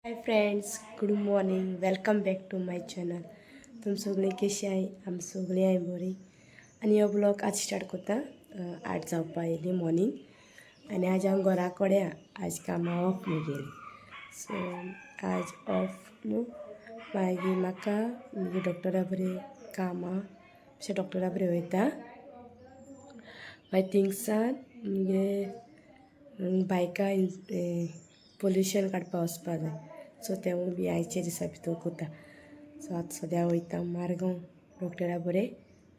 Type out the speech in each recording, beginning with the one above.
Hi friends, good morning, welcome back to my channel. तुम सगळीं कशी आहाय? आमी सगळीं आहाय बरी. आनी हो ब्लॉग आज स्टार्ट करता. 8 जावपा येयली मॉर्निंग आनी आज हांव घरा कडेन आहा. आज कामां ऑफ मुगेली. सो आज ऑफ न्हू, मागीर म्हाका मागीर डॉक्टरा बरें काम आहा, अशें डॉक्टरा बरें वयता. मागीर थिंगसान मुगे बायकां पोल्युशन काडपा वचपा जाय. सो तेवूय बी आयचे दिसा भितर कोता. सो आतां सद्या वयता मारगांव डॉक्टरा बरें.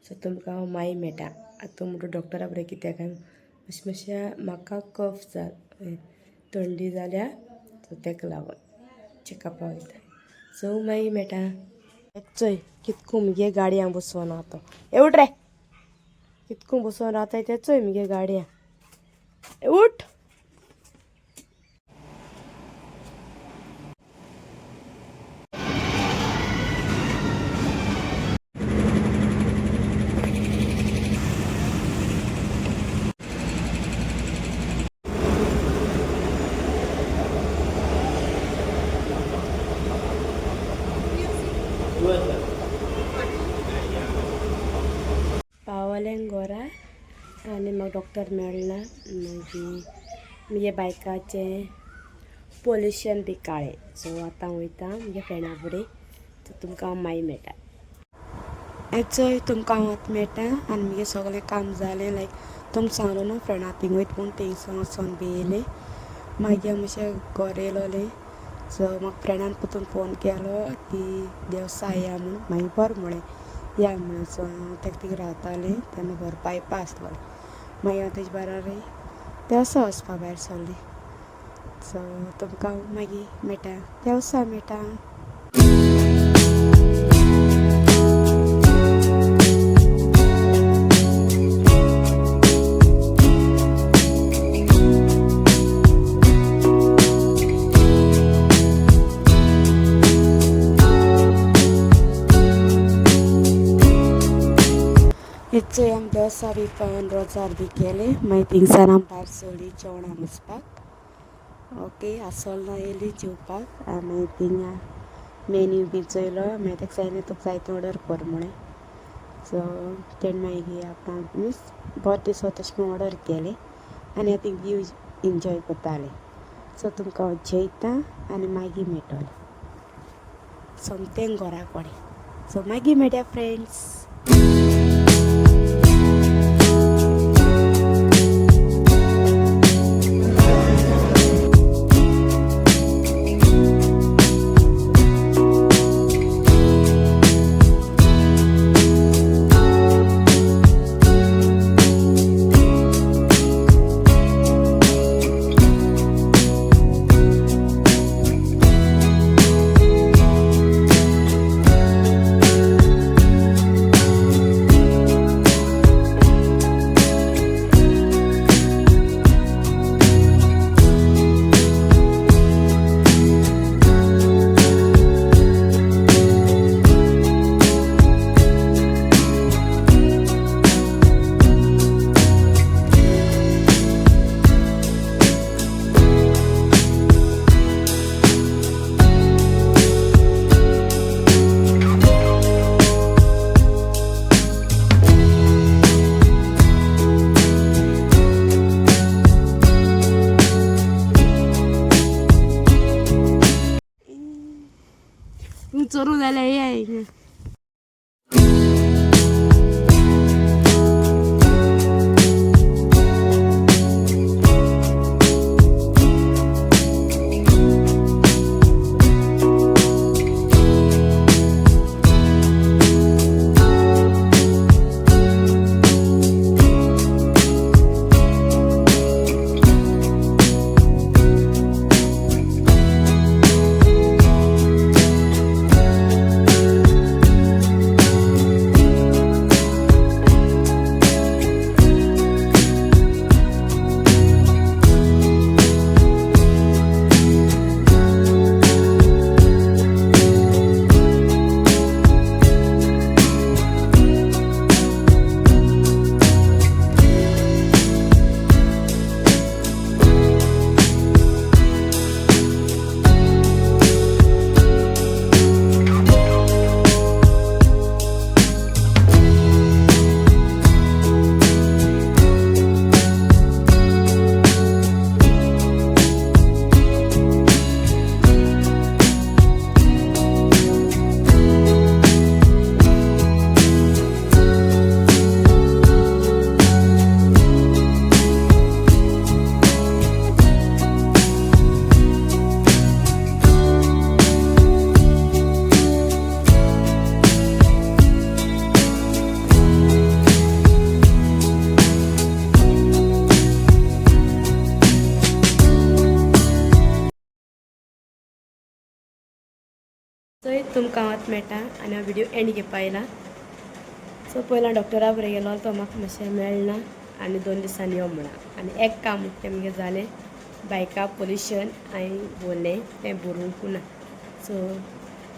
सो तुमकां हांव मागीर मेळटा. आतां म्हणटा डॉक्टरा बरें कित्याक काय मातशें मातशें म्हाका कफ जा थंडी जाल्या, सो ताका लागून चॅकअपा वयता. सो मागीर मेळटा. चोय कितको मुगे गाडयां बसोन आहा तो. ए उठ रे, कितको बसोन रावताय ते चोय मुगे गाडयां. ए उठ. पावलें घरा आनी म्हाका डॉक्टर मेळना. मागीर मुगे बायकाचें पोल्युशन बी काळें. सो आतां वयता मुगे फ्रेंडा फुडें. सो तुमकां हांव मागीर मेळटा. हें चोय, तुमकां हांव आतां मेळटा. आनी मुगे सगळें काम जालें. लायक तुमकां सांगलो न्हू फ्रेंडा थिंग वयता म्हूण, थिंगसून वचोन बी येयलें. मागीर हांव मातशें घरा येयलोलें. सो म्हाका फ्रेंडान परतून फोन केलो की देवसा या म्हूण. मागीर बरें म्हळें, या म्हणून. सो हांव ताका थिंग रावतालें तेन्ना व्हरपा येवपा आसलोलें. मागीर हांव तेजे बराबर देवसा वचपा भायर सरलें. सो तुमकां हांव मागीर मेळटा, देवसा मेळटा. चोय, आमी देवसा बी पावन रोजार बी केलें. मागीर थिंगसान आमी भायर सरली जेवणाक वचपाक. ओके, आसोलना येयली जेवपाक. मागीर थिंगा मेन्यू बी चोयलो. मागीर ताका सांगलें तुका जाय तें ऑर्डर कर म्हळें. सो तेणें मागीर आपणाक मिन्स बरें दिसता तशें करून ऑर्डर केलें आनी आतां व्यू एन्जॉय करतालें. सो तुमकां हांव जेयता आनी मागीर मेळटलें सोमतें घरा कडेन. सो मागीर मेळया फ्रेंड्स. चोरू जाल्यार हे हिंगा. सो तुमकां हांव मेळटा आनी हांव व्हिडियो एंड घेवपा आयला. सो पयला डॉक्टरा बरें गेलो, तो म्हाका मातशें मेळना आनी 2 दिसांनी यो म्हणा. आनी एक काम तें मुगे जालें, बायका पोल्युशन हांवें भरलें, तें भरूंक ना. सो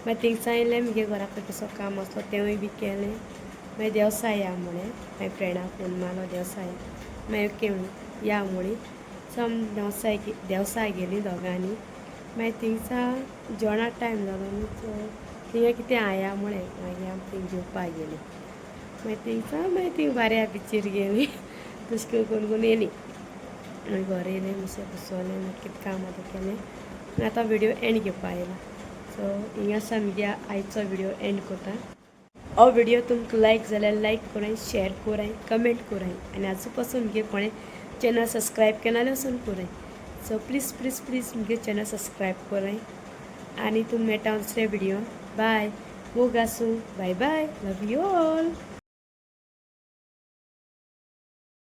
मागीर थिंगसान येयलें, मुगे घरा कडेन कसो काम आसलो तेंवूय बी केलें. मागीर देवसा या म्हळें, मागीर फ्रेंडाक फोन मारलो, देवसा या. मागीर ओके म्हणली, या म्हळी. सो आमी देवसा गेलीं दोगांनी. मागीर थिंगसा जेवणा टायम जालो न्हू, सो थिंगा कितें आया म्हळें, मागीर आमी थिंग जेवपाक गेलीं. मागीर थिंगसा मागीर थिंग बाऱ्या बिचीर गेलीं, तशें करून करून येयलीं. मागीर घरा येयलें, मातशें बसलें, मागीर कितें काम आसा तें केलें आनी आतां व्हिडियो एंड घेवपा आयला. सो हिंगासा मुगे आयचो व्हिडियो एंड करता. हो व्हिडियो तुमकां लायक जाल्यार लायक कराय, शेअर कराय, कमेंट कराय आनी आजू पासून मुगे कोणें चॅनल सबस्क्रायब केना जाल्यार वचून कराय. सो प्लीज प्लीज प्लीज मुगे चॅनल सबस्क्रायब कराय आनी तुमी मेळटा दुसऱ्या व्हिडियो. बाय, मोग आसूं, bye bye, love you all.